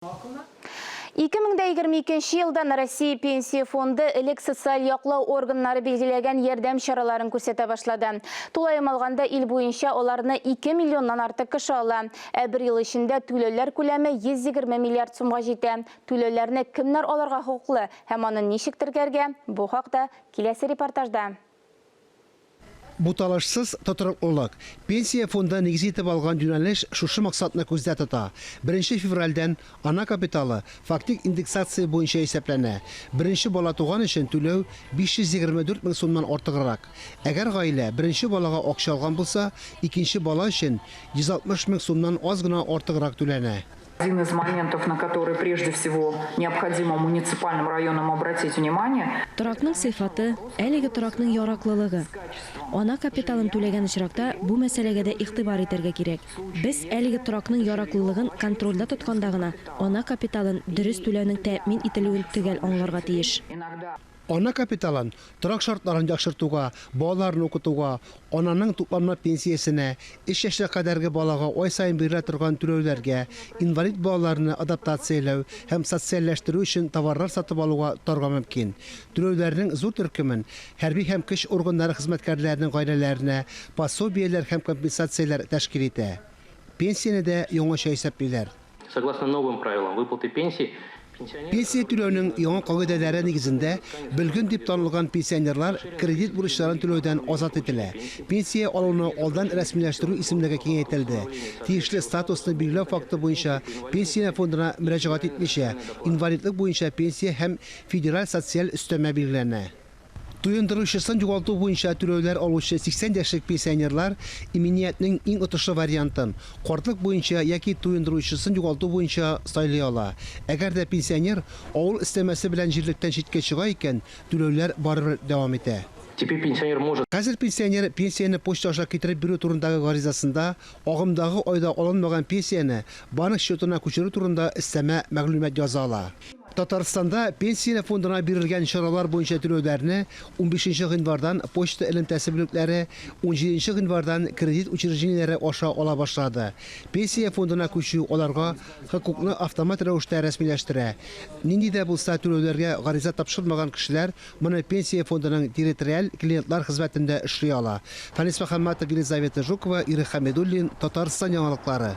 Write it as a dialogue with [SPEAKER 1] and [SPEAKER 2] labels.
[SPEAKER 1] 2022 елдан Россия Пенсия фонды элек социаль яклау органнары билгеләгән ярдәм чараларын күрсәтә башлады. Тулаем алганда, ил буенча аларны 2 миллионнан артык кеше ала. Ә бер ел эчендә түләүләр күләме 120 миллиард сумга җитә. Түләүләрне кемнәр алырга хокуклы һәм аны ничек теркәргә, бу хакта киләсе репортажда.
[SPEAKER 2] Буталышсыз тотрыклылык. Пенсия фонды нигез итеп алган юнәлеш шушы максатны күздә тота. Беренче февральдән ана капиталы фактик индексация буенча исәпләнә. Беренче бала туган өчен түләү 524 мең сумнан артыграк. Әгәр гаилә беренче балага акча алган булса, икенче бала өчен 160 мең сумнан аз гына артыграк түләнә.
[SPEAKER 3] Один из моментов, на который прежде всего необходимо муниципальным районам обратить внимание.
[SPEAKER 4] Торакның сыйфаты, әлеге торакның яраклылыгы. Ана капиталын түләгән очракта бу мәсьәләгә дә игътибар итәргә кирәк. Без әлеге торакның яраклылыгын контрольдә тотканда гына ана капиталын дөрес түләүнең тәэмин ителүен төгәл аңларга тиеш.
[SPEAKER 2] Ана капиталын торак шартларын яхшыртуга, балаларны укытуга, ананың тупланма пенсиясенә, өч яшькә кадәрге балага ай саен бирелә торган түләүләргә, инвалид балаларны адаптацияләү һәм социальләштерү өчен товарлар сатып алуга тотарга мөмкин. Түләүләрнең зур төркемен хәрби һәм көч органнары хезмәткәрләренең гаиләләренә пособиеләр һәм компенсацияләр тәшкил итә. Пенсияне дә яңача исәплиләр.
[SPEAKER 5] Согласно новым правилам выплаты пенсий, пенсионеры.
[SPEAKER 2] Пенсия түләүнең яңа кагыйдәләре нигезендә, бөлген дип танылган пенсионерлар кредит бурычларын түләүдән азат ителә. Пенсия алуны алдан рәсмиләштерү исемлеге киңәйтелде. Тиешле статусны билгеләү факты буенча Пенсия фондына мөрәҗәгать итмичә, инвалидлык буенча пенсия һәм федераль социаль өстәмә билгеләнә. Туендыручысын югалту буенча түләүләр алучы 80 яшьлек пенсионерлар иминиятнең иң отышлы вариантын, картлык буенча яки туендыручысын югалту буенча сайлый ала. Әгәр дә пенсионер авыл өстәмәсе белән җирлектән читкә чыга икән, түләүләр барыбер дәвам итә.
[SPEAKER 5] Теперь пенсионер может.
[SPEAKER 2] Хәзер пенсионер пенсияне почта аша китереп бирү турындагы гаризасында агымдагы айда алынмаган пенсияне банк счетына күчерү турында өстәмә мәгълүмат яза ала. Татарстанда Пенсия фондына бирелгән чаралар буенча түләүләрне унбишенче гыйнвардан почта элемтәсе бүлекләре, унҗиденче гыйнвардан кредит учреждениеләре аша ала башлады. Пенсия фондына күчү аларга хокукны автомат рәвештә рәсмиләштерә. Нинди дә булса түләүләргә гариза тапшырмаган кешеләр моны Пенсия фондының территориаль клиентлар хезмәтендә эшли ала. Фәнис Мөхәммәтов, Елизавета Жукова, Ирек Хәмидуллин, Татарстан яңалыклары.